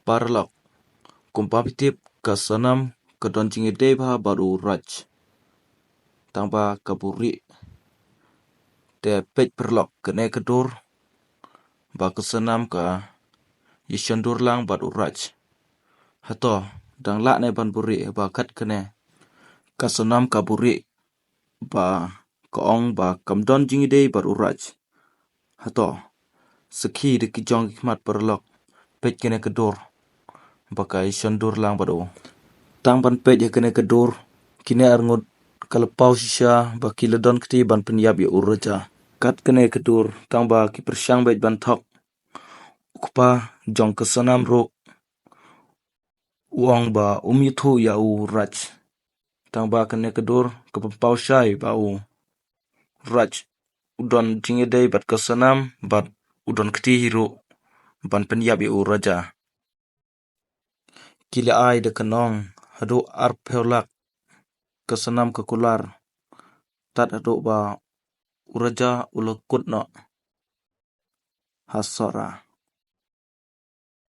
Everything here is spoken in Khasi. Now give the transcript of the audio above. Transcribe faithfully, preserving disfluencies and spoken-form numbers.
Paralok, kumba phi tip, ka Sanam ka don jingïadei bha bad u Raj, tangba ka Buri. Te peit paralok, kane ka dur ba ka Sanam ka ïashondur lang bad u Raj, hato dang lah ne ban buhrieh? Ba kat kane ka Sanam ka buhrieh, ba ka ong ba kam don jingïadei bad u Raj. Hato, sakhi da ki jong ki khmat paralok, peit kane ka dur ba ka ïashondur lang bad u. Tang ban peit ïa kane ka dur, kine arngut ka la paw shisha ba ki la don kti ban pynïap ïa u Raja. Kat kane ka dur, tangba ki pyrshang beit ban thok, u kpa jong ka Sanam ruh u ong ba um ïathuh ïa u Raj. Tangba kane ka dur ka pynpaw shai ba u Raj u don jingïadei bad ka Sanam bad u don kti hi ruh ban pynïap ïa u Raja. Ki la ai da ka nong haduh arphew lak, ka Sanam ka kular, tad haduh ba u Raja u la kut noh ha Sohra.